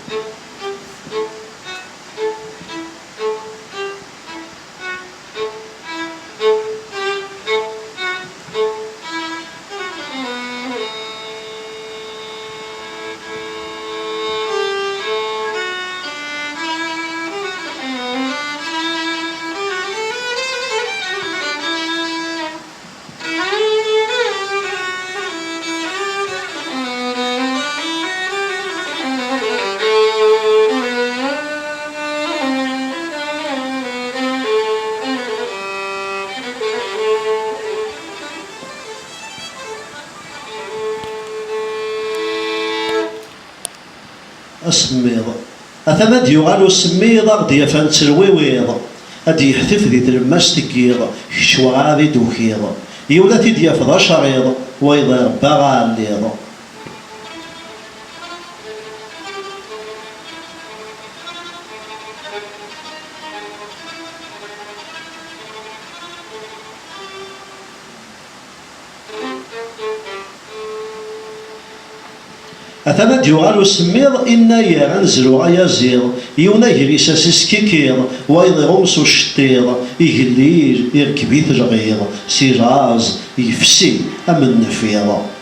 Asemmiḍ. Atan ad d-yuɣal usemmiḍ, a ɣ-d-yaf ad netterwiwiḍ. Ad d-yeḥtif di tlemmast n yiḍ, kečč werɛad i d-tukiḍ. Yiwen ad t-id-yaf d acerriḍ, wayeḍ irebba aɛelliḍ. Atan ad d-yuɣal usemmiḍ, inna-yaɣ ad nezrew ayaziḍ, yiwen agris-as iskikiḍ, wayeḍ iɣum s uceṭṭiḍ, igellil, irkeb-it lɣiḍ, si laẓ, yefsi am nnfiḍ.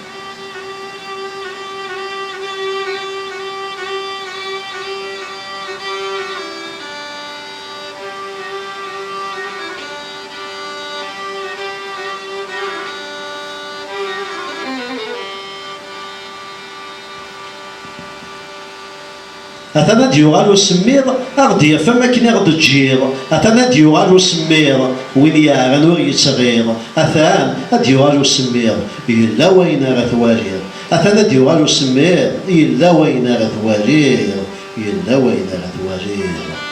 Atan ad d-yuɣal usemmiḍ, a ɣ-d-yaf am akken i ɣ-d-teǧǧiḍ. Atan ad d-yuɣal usemmiḍ, win yeɛran ur yettɣiḍ. Atan ad d-yuɣal usemmiḍ, yella wayen ara twaliḍ. Atan ad d-yuɣal usemmiḍ, yella wayen ara twaliḍ. Yella wayen ara twaliḍ.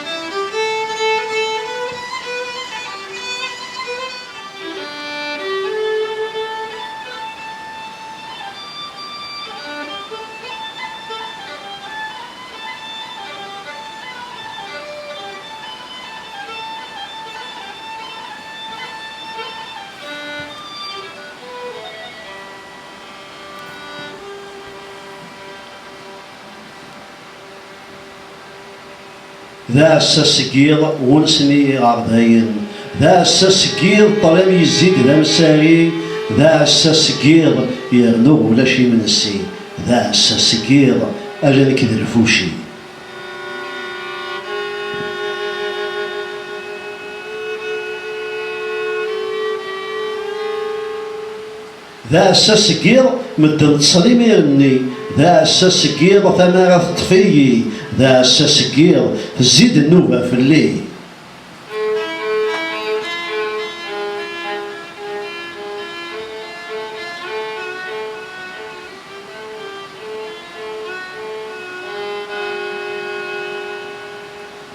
D aɛessas seg yiḍ, wunsen-iyi iɣerdayen. D aɛessas seg yiḍ, ṭṭlam yezzi-d d amsari. D aɛessas seg yiḍ, yernu ulac imensi. D aɛessas seg yiḍ, ala nekk d lfuci. D aɛessas seg yiḍ, medden ṭṭsen imir-nni. D aɛessas seg yiḍ, tamara teṭṭef-iyi. D aɛessas seg yiḍ, tezzi-d nnuba fell-i.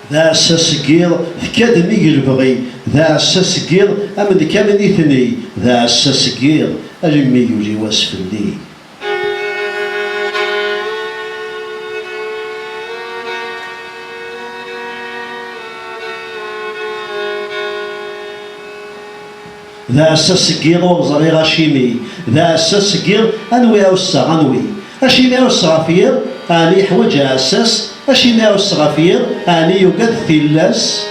D aɛessas seg yiḍ, tekka-d nnig lebɣi. D aɛessas seg yiḍ, am nekk am nitni. D aɛessas seg yiḍ, almi yuli wass fell-i. D aɛessas seg yiḍ ur ẓriɣ acimi. D aɛessas seg yiḍ, anwi ɛusseɣ, anwi? Acimi ɛusseɣ ɣef yiḍ, ɛni yeḥwaǧ aɛessas? Acimi ɛusseɣ ɣef yiḍ, ɛni yugad tillas?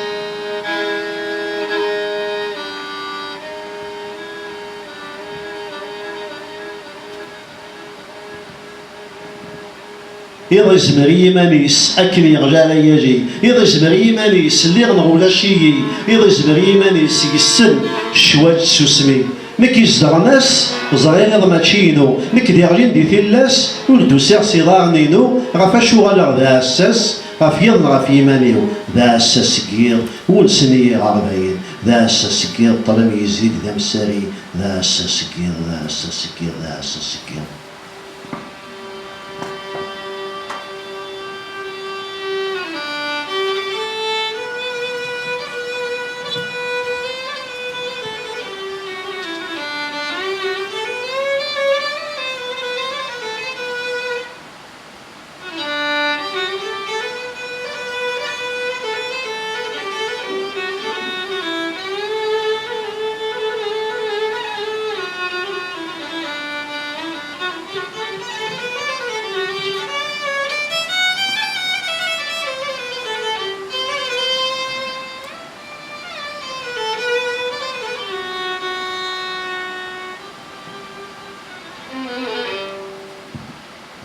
Iḍ izmer i yiman-is akken yeɣli ara yali. Iḍ izmer i yiman-is lliɣ neɣ ulac-iyi. Iḍ izmer i yiman-is yessen ccwal d tsusmi. Nekk izedɣen ass, ẓriɣ iḍ mačči inu. Nekk d-iɣlin di tillas, ur d-usiɣ s iḍarren-inu. Ɣef acu uɣaleɣ d aɛessas? Ɣef yiḍ neɣ ɣef yiman-iw? D aɛessas seg yiḍ, wulsen-iyi iɣerdayen. D aɛessas seg yiḍ, ṭṭlam yezzi-d d amsari. D aɛessas seg yiḍ, d aɛessas seg yiḍ, d aɛessas seg yiḍ.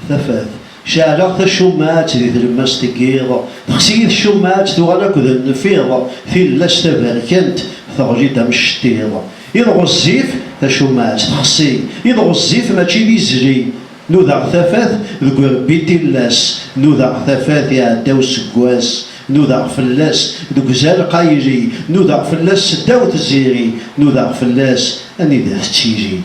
Tafat. Ceɛleɣ tacummaɛt di tlemmast n yiḍ. Texsi-yi tcummaɛt, tuɣal akked nnfiḍ. Tillas taberkant teɣli-d am ccettiḍ. Iḍ ɣezzif, tacummaɛt texsi. Iḍ ɣezzif mačči d izli. Nudaɣ tafat deg urebbi n tillas. Nudaɣ tafat iɛedda useggas. Nudaɣ fell-as deg uzal qayli. Nudaɣ fell-as seddaw tziri. Nudaɣ fell-as anida tettili.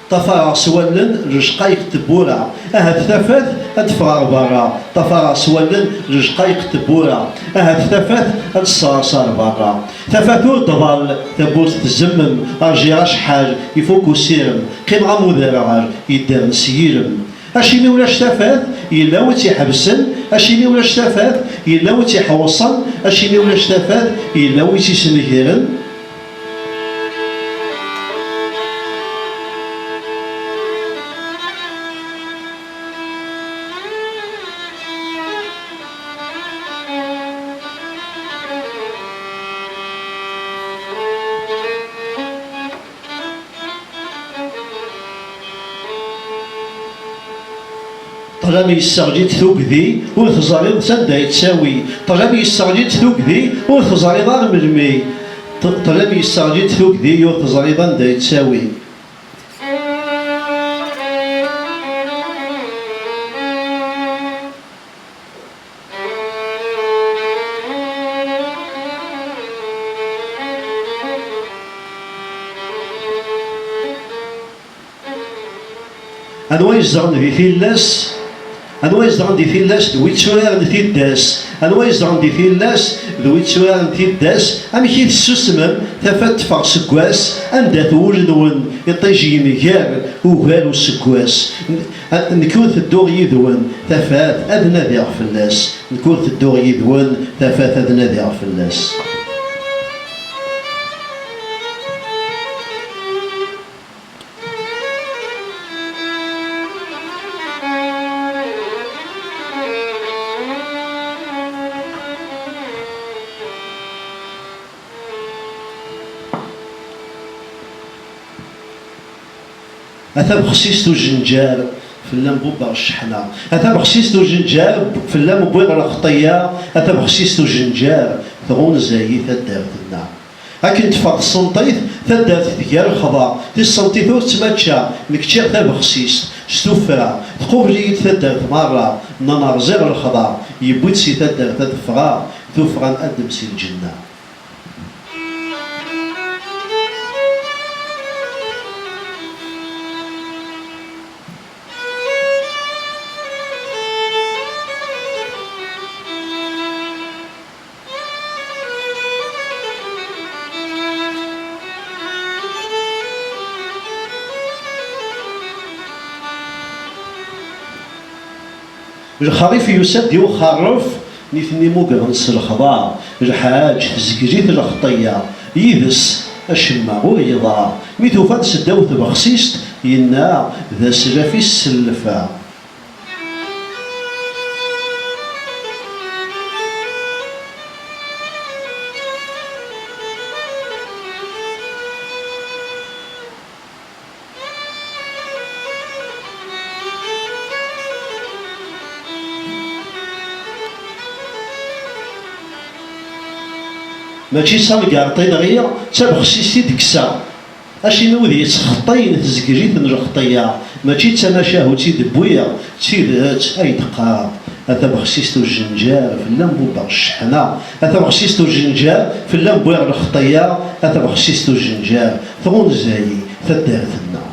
Ṭafareɣ s wallen lejqayek n tewwura. Ahat tafat ad d-teffeɣ ɣer berra. Ṭafareɣ s wallen lejqayek n tewwura. Ahat tafat ad d-tesserɣ ɣer berra. Tafat ur d-tḍall, tawwurt tzemmem. Rjiɣ acḥal, ifuk usirem. Qqimeɣ am uderɣal yeddren s yirem. Acimi ulac tafat? Yella wi tt-iḥebsen. Acimi ulac tafat? Yella wi tt-iḥewṣen. Acimi ulac tafat? Yella wi tt-isnegren. Ṭṭlam yesseɣli-d tugdi, ur teẓriḍ s anda yettawi. Ṭṭlam yesseɣli-d tugdi, ur teẓriḍ ara melmi. Ṭ-, ṭṭlam yesseɣli-d tugdi, ur teẓriḍ anda yettawi. Anwa izedɣen di tillas? Anwa izedɣen di tillas d wi tturaren tiddas? Anwa izedɣen di tillas d wi tturaren tiddas? Amek i tessusmem? Tafat teffeɣ seg wass, anda-t wul-nwen? Iṭij yengar ugar useggas. N-, a-, nekk ur tedduɣ yid-wen, tafat ad nadiɣ fell-as. Nekk ur tedduɣ yid-wen, tafat ad nadiɣ fell-as. A tabexsist ujenjar, fell-am bubbeɣ cceḥna. A tabexsist ujenjar, fell-am wwiɣ lxeṭṭiya. A tabexsist ujenjar, tɣunza-yi taddart-nneɣ. Akken teffeɣ tsenṭit, taddart tga lexḍa, tissentit ur ttmačča, nekk ččiɣ tabexsist s tuffra, tqubel-iyi-d taddart merra, nnan rẓiɣ lexḍa, yewwi-d si taddart ad ffɣeɣ, tuffɣa n Adem si lǧenna. Lexrif yusa-d i uxerref, nitni mugren s lexḍa, lḥaǧ tezgel-it lxeṭṭiya, yid-s acemma ur yeḍra. Mi tufa-d seddaw tbexsist, yenna d aslaf-is s llefa. Mačči d tamgerṭ i nɣiɣ, d tabexsist i d-kkseɣ. Acimi wid yettxeṭṭiyen tezgel-iten lxeṭṭiya, mačči d tamacahut i d-wwiɣ, d tidet ay d-qqareɣ. A tabexsist ujenjar, fell-am bubbeɣ cceḥna. A tabexsist ujenjar, fell-am wwiɣ lxeṭṭiya. A tabexsist ujenjar, tɣunza-yi taddart-nneɣ.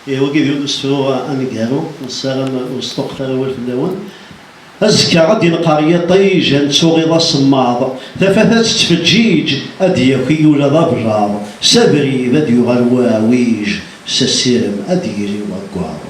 Ihi, wagi d yiwen n usefru aneggaru, nessaram ur sṭuqqet ara awal fell-awen. Azekka ad d-ineqqer yiṭij, ad nettuɣiḍ asemmaḍ. Tafat ad tettfeǧǧiǧ, ad d-yaki ula d ablaḍ. S abrid ad d-yuɣal waɛwij, s asirem ad d-yili waggaḍ.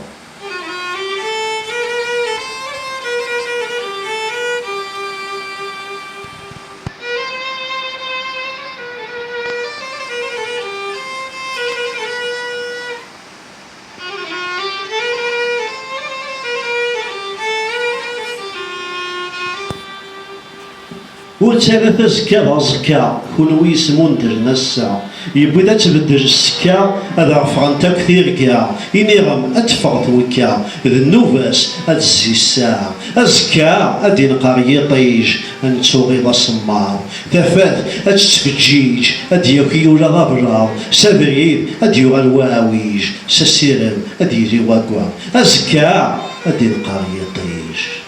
Ur ttarrat azekka d aẓekka, kunwi yesmundren ass-a. Yewwi-d ad tbeddel ssekka, ad ɣefɣent akk tirga. Iniɣ-am ad teffeɣ twekka, d nnuba-s ad tezzi ssaɛa. Azekka ad d-ineqqer yiṭij, ad nettuɣiḍ asemmaḍ. Tafat ad tettfeǧǧiǧ, ad d-yaki ula d ablaḍ. S abrid ad d-yuɣal waɛwij, s asirem ad d-yili waggaḍ. Azekka ad d-ineqqer yiṭij.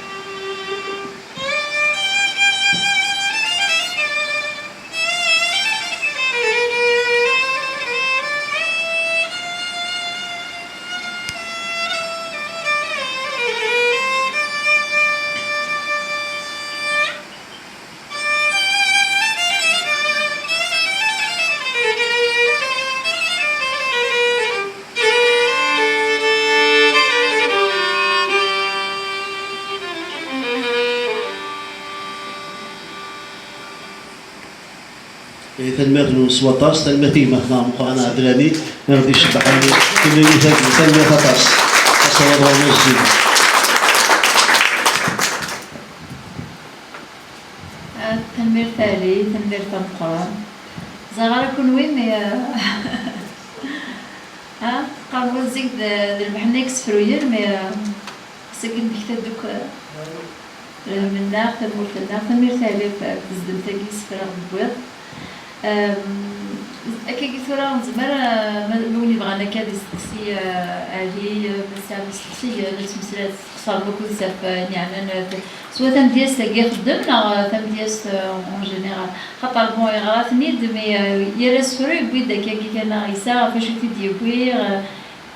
Eh, tanemmirt-nwen s waṭas, tanemmirt i gma-tneɣ Meqqran Ɛeblani, i ɣ-d-icebbḥen timlilit-agi, tanemmirt aṭas. Asawaḍ ɣur-neɣ zid. Ah, tanemmirt a Ali, tanemmirt a Meqqran. Ẓriɣ ara kunwi, mais, ah, Qqaren zik d, d lmeḥna i yesefruyen, mais, euh, ass-agi d-nekta-d akk, euh, lhem-nneɣ, tamurt-nneɣ, tanemmirt-nneɣ ɣef tezdemt-agi i yesefra ɣ-d-tewwiḍ. Euh, akkagi tura nezmer, euh, ma, ma win yebɣan akka ad isteqsi, euh, Ali, euh, ma tesɛam isteqsiyen, ad tmeslay, ad testeqsam akk s, euh, yeɛnan, euh, swa tamedyazt-agi ixeddem, neɣ, euh, tamedyazt, euh, en général. Xaṭer, bon, yeɣra-ten-id, mais, euh, yal asefru yewwi-d akkagi kan aɣisa ɣef wacu i t-id-yewwi, euh,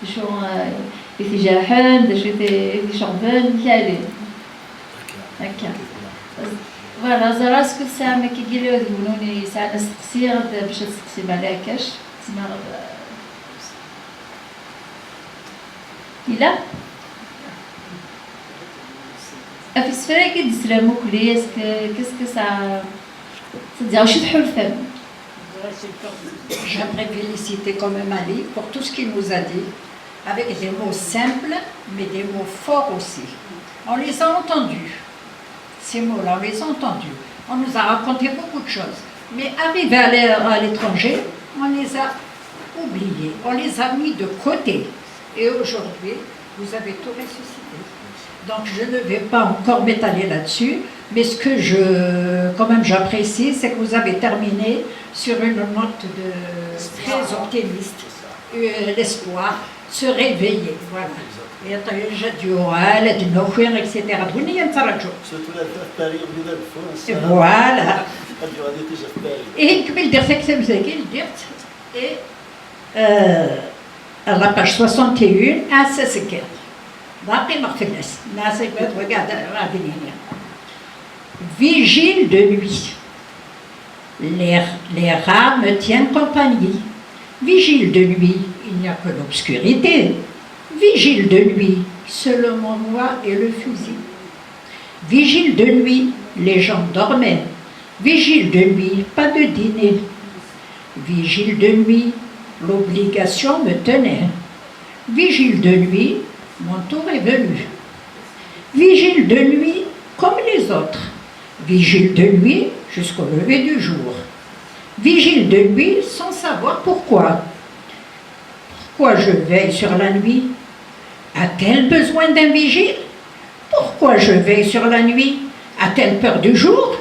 d acu, euh, i t-ijerḥen, d acu i t-, i t-iceɣben, kali. Akka. Voilà, ẓriɣ est-ce que tesɛam akkagi la d yiwen yesɛan asteqsi, ad, bac ad testeqsim Ɛli Ɛekkac. Tzemreḍ, euh, yella? Ɣef isefra-agi d-teslam akk-, est-ce que, qu'est-ce que ça, c'est-à-dire, acu tḥulfam? J'aimerais féliciter quand même Ali pour tout ce qu'il nous a dit, avec des mots simples, mais des mots forts aussi. On les a entendus, ces mots-là, on les a entendus. On nous a raconté beaucoup de choses. Mais arrivés à l'é-, à l'étranger, on les a oubliés, on les a mis de côté. Et aujourd'hui, vous avez tout ressuscité. Donc je ne vais pas encore m'étaler là-dessus, mais ce que je, quand même, j'apprécie, c'est que vous avez terminé sur une note de, très optimiste. Euh, l'espoir, se réveiller, voilà. Iṭij ad yuɣal, ad d-nuki, et cetera. D win i nettraǧu. Surtout la, la Paris, on est là, le fond, ça. Voilà. Ad yuɣal iṭij ɣef Paris. Ihi nekk mi ldiɣ taktabt-agi, ldiɣ-tt, et, euh, à la page soixante et un, ass-a seg iḍ. Baqi qimeɣ fell-as. Ass-a seg iḍ, regarde, ad d-nini. Vigile de nuit. Les, les rats me tiennent compagnie. Vigile de nuit, il n'y a que l'obscurité. Vigile de nuit, seulement moi et le fusil. Vigile de nuit, les gens dormaient. Vigile de nuit, pas de dîner. Vigile de nuit, l'obligation me tenait. Vigile de nuit, mon tour est venu. Vigile de nuit comme les autres. Vigile de nuit jusqu'au lever du jour. Vigile de nuit sans savoir pourquoi. Pourquoi je veille sur la nuit ? A-t-elle besoin d'un vigile ? Pourquoi je veille sur la nuit ? A-t-elle peur du jour ?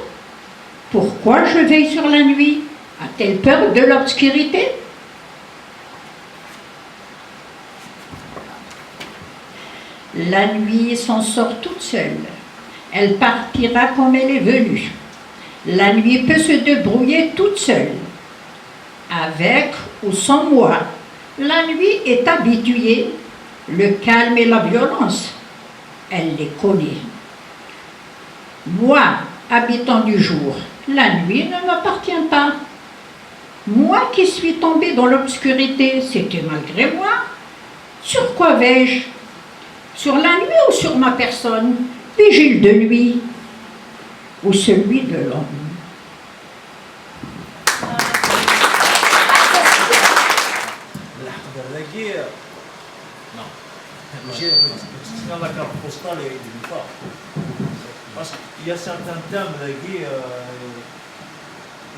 Pourquoi je veille sur la nuit ? A-t-elle peur de l'obscurité ? La nuit s'en sort toute seule. Elle partira comme elle est venue. La nuit peut se débrouiller toute seule, avec ou sans moi. La nuit est habituée, le calme et la violence, elle les connaît. Moi, habitant du jour, la nuit ne m'appartient pas. Moi qui suis tombé dans l'obscurité, c'était malgré moi. Sur quoi veille-je ? Sur la nuit ou sur ma personne ? Vigile de nuit ou celui de l'homme ? Lḥeqder dagi, non. Mačči, mačči la carte postale, il y a une part. Parce qu'il y a certains thèmes dagi, euh,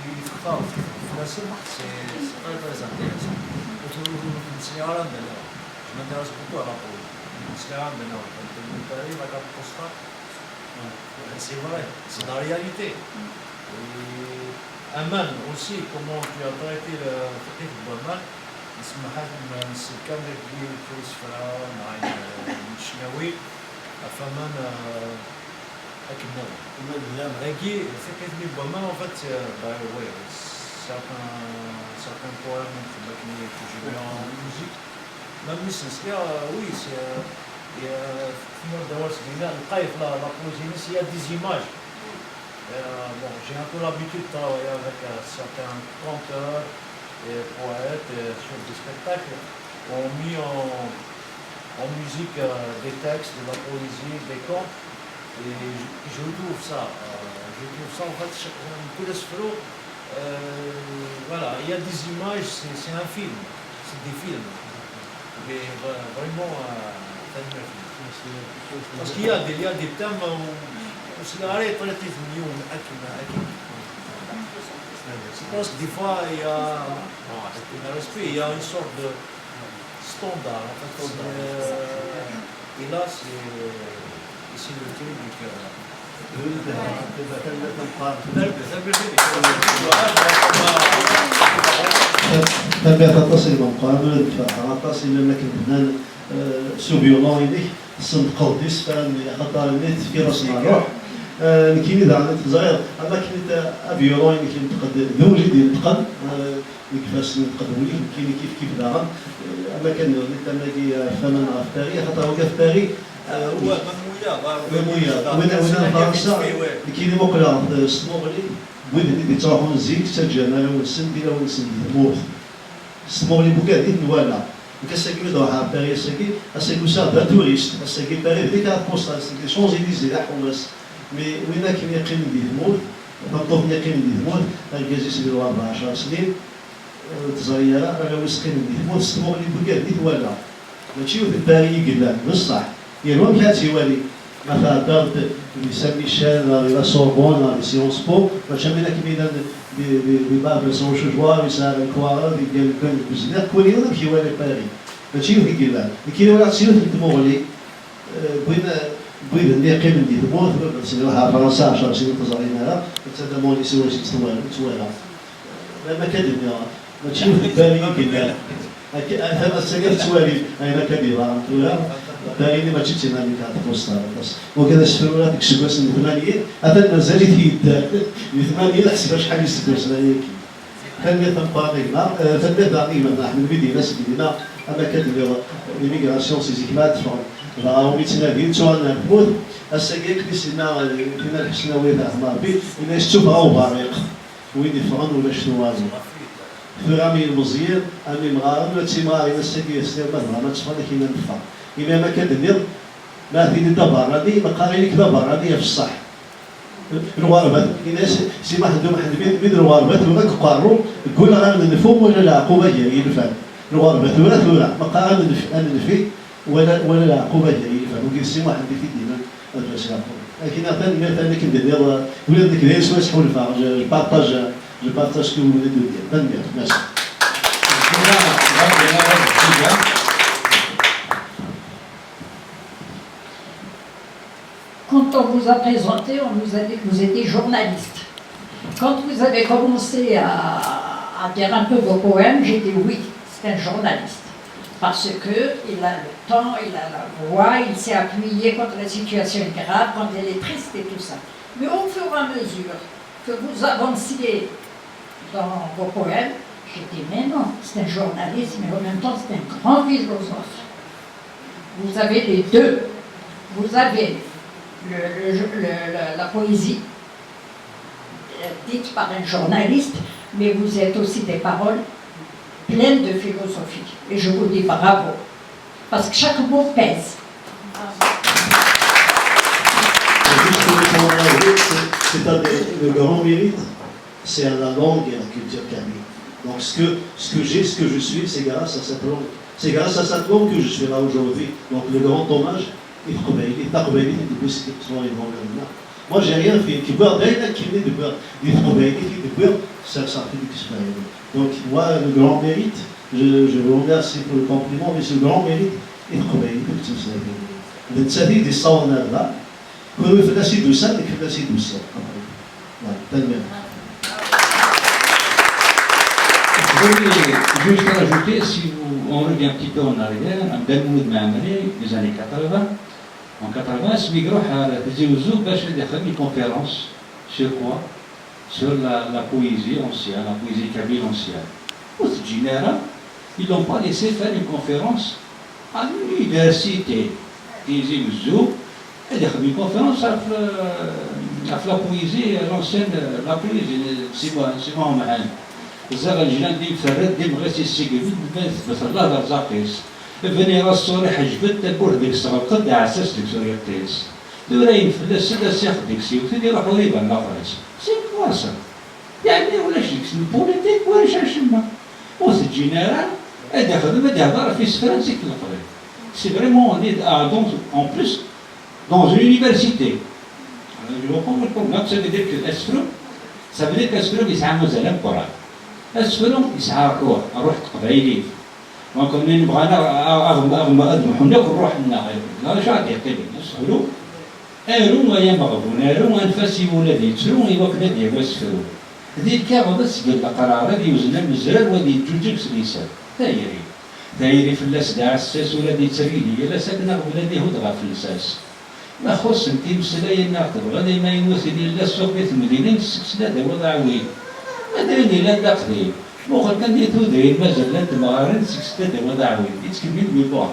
i textar fell-asen, c'est, c'est très, très intéressant. Ur, ur, ur nettmeslay ara anda nniḍen. Je m'intéresse beaucoup à la politique. Ur nettmeslay ara anda nniḍen. Quand on me dit la carte postale, c'est vrai, c'est la réalité. Et aman aussi, comment tu as traité le, taqit n waman, nsemmeḥ-ak ma nsel kan dagi kra isefra, neɣ ayen, euh, n ccnawi, ɣef waman, euh, akken nniḍen. Aman dagi, taqit-nni n waman, en fait, euh, bah, ouais, certains, certains poèmes, comme akken i, que je mets en musique. Même si c'est, euh, oui, c'est, euh, il y a, tmurt d awal seg dinna, lqayet, la, la poésie, il y a des images. Euh, bon, j'ai un peu l'habitude de travailler avec, euh, certains conteurs et poètes, euh, sur des spectacles. On met en, en musique, euh, des textes, de la poésie, des contes. Et je, je trouve ça, euh, je trouve ça, en fait, ch-, mkul asefru, euh, voilà, il y a des images, c'est, c'est un film, c'est des films. Mais vra-, vraiment, euh, tanemmirt. Parce qu'il y a des, il y a des thèmes où, où c'est arrêté, traité de millions, akim, akim. Je pense que des fois, il y a, bon, avec tout le respect, il y a une sorte de, Standard, enfin, standard. Euh, et là, c'est, et c'est le cri du cœur. Tanemmirt aṭas i lmeqqar, ur d-ferḥeɣ aṭas imi akken bnan, eh, s ubyulu-inek, tsenṭqeḍ-d isefra-nni, axaṭer-nni tefkiḍ-asen ṛṛuḥ. Eh, nekkini daɣen, teẓriḍ, am akken abyulu-inek yenṭeq-d, d wul i d-yenṭqen, eh, deg ifassen n tqedwin, nekkini kif kif daɣen, eh, am akken nniɣ-d am wagi, eh, ɣef waman ɣef Paris, axaṭer wagi ɣef Paris, eh, même wiyaḍ, même wiyaḍ. Win, win n Fransa, nekkini muqleɣ, eh, s tmuɣli n widen i d-yettruḥun zik, ttaǧǧan arraw-nsen d ilawen-nsen di tmurt. S tmuɣli n wigad i ten-walaɣ. Nekk ass-agi mi d-ruḥeɣ ɣer Paris ass-agi, ass-agi usiɣ d aturist, ass-agi Paris d les cartes postales, ass-agi Champs-Élysées d aḥewwas. Mi win akken yeqqimen di tmurt, tameṭṭut-nni yeqqimen di tmurt, argaz-is di lɣerba ɛecra snin, ur teẓri ara, arraw-is qqimen di tmurt, s tmuɣli n wigad i t-walaɣ. Mačči yiwet n Paris i yellan, d ṣṣeḥ. Yal wamek ad tt-iwali. Ma tɛeddaḍ-d di Saint Michel, neɣ di la Sorbonne, neɣ di Sciences Po, mačči am win akken yellan di, di, di Barbès Rochechouart, yesɛa lkwaɣeḍ, yeggan deg wezniq, kul yiwen amek iwala Paris. Mačči yiwet i yellan. Nekkini walaɣ-tt yiwet n tmuɣli, eh, n win, n widen-nni yeqqimen di tmurt, ur d-ttnil ɣer Fransa, ɛecra snin ur t-ẓrin ara, d tadamoni s wacu tt-twala. Lama akka d-nniɣ, mačči d Paris i yellan. Akka, atan ass-agi ad tettwalim ayen akka d-yeḍran tura. Paris-nni mačči d tinamika txuṣṣ aṭas. Wagi d asefru deg iseggasen n tmanyin, atan mazal-it yedder. Di tmanyin, ḥseb acḥal n yiseggasen aya-agi. Tanemmirt tameqqrant a gma, eh, tanemmirt daɣen i gma Ḥmed Bidin, ass-agi dinna, am akka d-nniɣ, l'immigration si zik ma ad teffɣen. Dɣa umi ttnadin, ttuɣalen ar tmurt. Ass-agi akken i s-yenna, eh, Tinna Lḥesnawi, ad t-yeɛḍem Rebbi, yenna-yas ttufeɣ a uberriq. Win yeffɣen ulac tuɣalin. Tura am yilmeẓyen, am yimɣaren, ula d timɣarin ass-agi, ass-nniḍen ma tebɣam ad teffɣem, akin ad neffeɣ. Imi am akka d-tenniḍ, ma tiliḍ d aberrani, meqqar ili-k d aberrani ɣef ṣṣeḥ. Lɣerba, yenna-yas Si Muḥend Umeḥend, mi, mi d lɣerba tura deg uqerru, deg ulɣar n nnfu wala leɛquba gar yilfan. Lɣerba tura, tura, meqqar ad nenf-, ad nenfi, wala, wala leɛquba gar yilfan. Wagi d Si Muḥend i t-id-yennan. Akken tanemmirt, akken d-nniɣ, ula d nekk dayen swayes ḥulfaɣ, je, je partage, je partage ce que vous venez de dire. Tanemmirt, merci. Quand on vous a présenté, on nous a dit que vous étiez journaliste. Quand vous avez commencé à, à dire un peu vos poèmes, j'ai dit oui, c'est un journaliste. Parce que il a le temps, il a la voix, il s'est appuyé quand la situation est grave, quand elle est triste et tout ça. Mais au fur et à mesure que vous avanciez dans vos poèmes, j'ai dit, mais non, c'est un journaliste, mais en même temps, c'est un grand philosophe. Vous avez les deux. Vous avez le, le, le, la poésie euh, dite par un journaliste, mais vous êtes aussi des paroles pleines de philosophie. Et je vous dis bravo, parce que chaque mot pèse. C'est un grand mérite, c'est la langue et la culture kabyle. Donc ce que, ce que j'ai, ce que je suis, c'est grâce à cette langue. C'est grâce à cette langue que je suis là aujourd'hui. Donc le grand hommage i teqbaylit, taqbaylit i d-tewwi sɣur yimawlan-nneɣ. Moi, j'ai rien fait. Nekk wwiɣ-d ayen akkenni d-wwiɣ di teqbaylit i d-wwiɣ serseɣ-t-id deg isefra-inu. Donc, moi, le grand mérite, je, je vous remercie pour le compliment, mais c'est le grand mérite i teqbaylit akked tmeslayt-inu. D nettat i d-yessawḍen ar da, kunwi fell-as i d-tusan, nekk fell-as i d-usiɣ. Voilà, tanemmirt. Je voulais juste rajouter, si vous, on revient un petit peu en arrière, Abdelmoumoud Maamri, les années quatre-vingts, en quatre-vingts, asmi iruḥ ar Tizi Uzzu bac ad ixdem une conférence. Sur quoi? Sur la, la poésie ancienne, la poésie kabyle ancienne. Ur t-ǧǧin ara, ils l'ont pas laissé faire une conférence à l'université Tizi Uzzu, ad ixdem une conférence ɣef, euh, ɣef la poésie, l'ancienne, la poésie, Sima, Sima Umhan. Ẓẓiɣ lejlan d imferred, d imɣi-s yessigem-d, ma tbet Allah d arẓaq-is. Bniɣ-as ṣṣur iḥejbed, tawwurt deg-s tɣelqed, aɛessas deg-s ur yeṭṭis. Tura yenfel-as-d, as-ixed deg-s yiwet, iruḥ ur iban later-is. C'est quoi ça? Yeɛni ulac deg-s n politique, ulac acemma. Ur t-ǧǧin ara ad ixdem, ad ihder ɣef yisefra n zik n Leqbayel. C'est vraiment, on est, ah, donc, en plus, dans une université. Alors, je reprends le programme, ça veut dire que asefru, ça veut dire que asefru yesɛa azal ameqqran. Asefru yesɛa ṛṛuḥ, ṛṛuḥ n teqbaylit. Donc, nnan bɣan aɣ-, aɣ-, aɣ-, aɣ-, ad mḥun akk ṛṛuḥ-nneɣ. D acu ara d-yeqqimen? Asefru, aru ay ameɣbun, aru anef-as i wul ad yettru i wakken ad yawi asefru. Di lkaɣeḍ ad s-gen leqrar, ad yewzen amezrar, u ad yeǧǧuǧeg s liser. Tayri. Tayri fell-as d aɛessas, ur ad yettergigi yal ass akken aɣbel ad ihudd ɣef lsas. Ma xuṣṣent imeslayen neɣ tebɣiḍ imaynuten, yella ssuq di temdinin, sseksel ad tawiḍ aɛwin. Ma d ayen yellan d aqdim, muqel kan di tudrin, mazal llant temɣarin, sseksel ad tawiḍ aɛwin. Yettkemmil win bɣan.